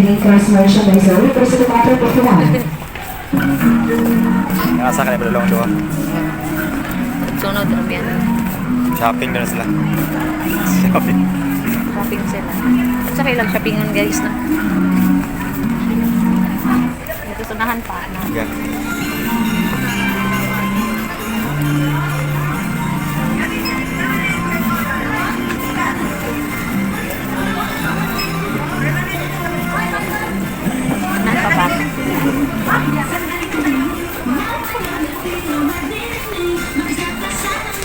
Cross Merchandiser, 3451. Nakasa ka na ba dalawang duha? Sunod, ramihan. Shopping na sila. Shopping. Shopping sila. Sa kailang shoppingan, guys, no? Dito sunahan pa na. Okay. Sunahan pa pa.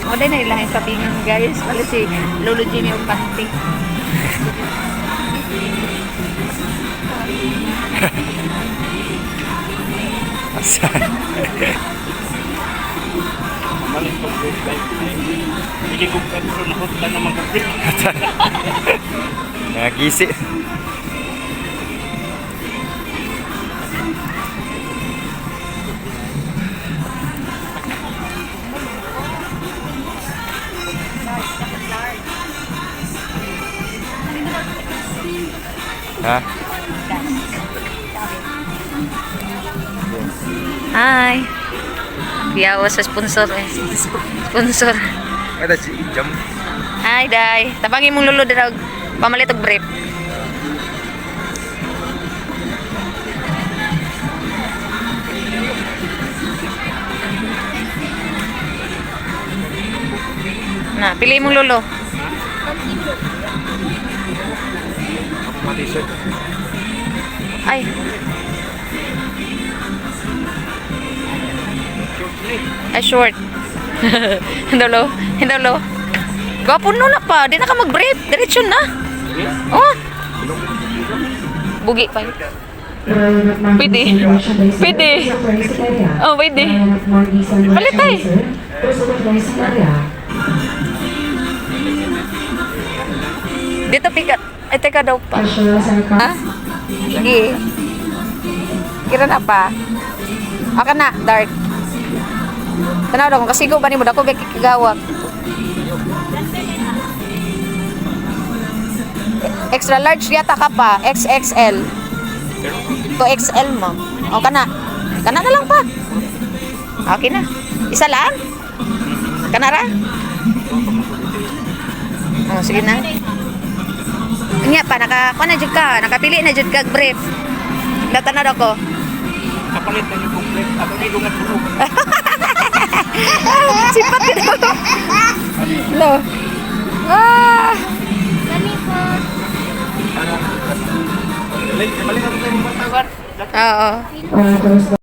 O, dahil na ilang shoppingan, guys. Wala si Lolo Jimmy og panty. Asan? Malit pag break. Hindi ko pero nakunta naman ko break. Nagisi. Ha? Hi! Yawa sa sponsor eh. Sponsor. Ada si jam. Hi, Day. Tabangin mong lulo dira og pamalit og brief. Na, pili mong lulo. Ako mga t-shirt. Ay. Ay, short. Hindalo, hindalo. Gwapo no na pa. Di na ka mag-brief. Diretso na. Oh. Bugi pa yun. Pwede. Pwede. Oh, pwede. Palit ay. Dito pikat. Ay, teka daw pa. Ha? Sige. Kira na pa. Aka na, dark. Tanaw daw kung kasigo ba nimo dako ba kikigawak. Extra large yata ka pa, XXL. To XL mo. O kana. Kana na lang pa. Okay na. Isa lang? Kana ra? Oh, sige na. Nya pa naka kuan na jud ka, nakapili na jud kag brief. Data na daw ko. Kapalit na yung break. Ako ni lungat tulog. Sipat ka daw. No. Ah! Balik, balik ako sa imong pantawan. Oo.